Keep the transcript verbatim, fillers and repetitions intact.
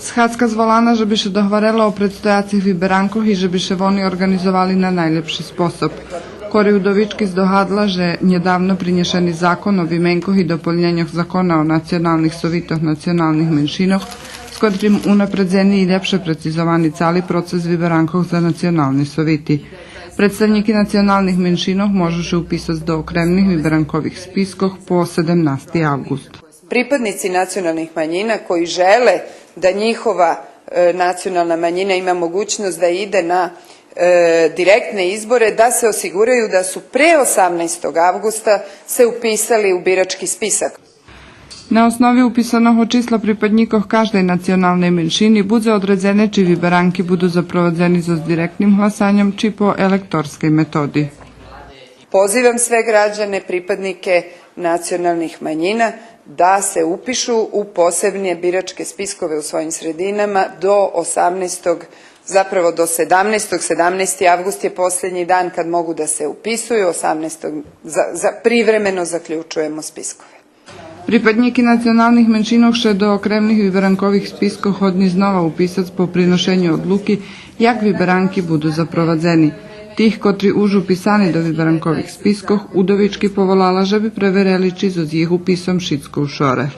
Схадзка зволана же би ше догварело о предстояцих виберанкох и же би ше вони орґанизовали на найлєпши способ. Кори Удовички здогадла же нєдавно принєшени закон о вименкох и дополнєньох Закона о националних совитох националних меншинох, з котрим унапредзени и лєпше прецизовани цали процес виберанкох за национални совити. Представнїки националних меншинох можу ше уписац до окремних виберанкових спискох по седемнасти авґуст. Pripadnici nacionalnih manjina koji žele da njihova, e, nacionalna manjina ima mogućnost da ide na, e, direktne izbore, da se osiguraju da su pre osamnaestog avgusta se upisali u birački spisak. На основи уписаного числа припаднїкох каждей националней меншини будзе одредзене чи виберанки буду запровадзени зоз директним гласаньом чи по електорскей методи. Pozivam sve građane, pripadnike nacionalnih manjina, da se upišu u posebne biračke spiskove u svojim sredinama do osamnaestog, zapravo do sedamnaestog, sedamnaesti avgust je poslednji dan kad mogu da se upisuju, osamnaestog za, za, privremeno zaključujemo spiskove. Припаднїки националних меншинох ше до окремних виберанкових спискох годни знова уписац по приношеню одлуки як виберанки буду запровадзени. Тих котри уж уписани до виберанкових спискох, Удовички поволала же би преверели чи зоз їх уписом шицко у шоре.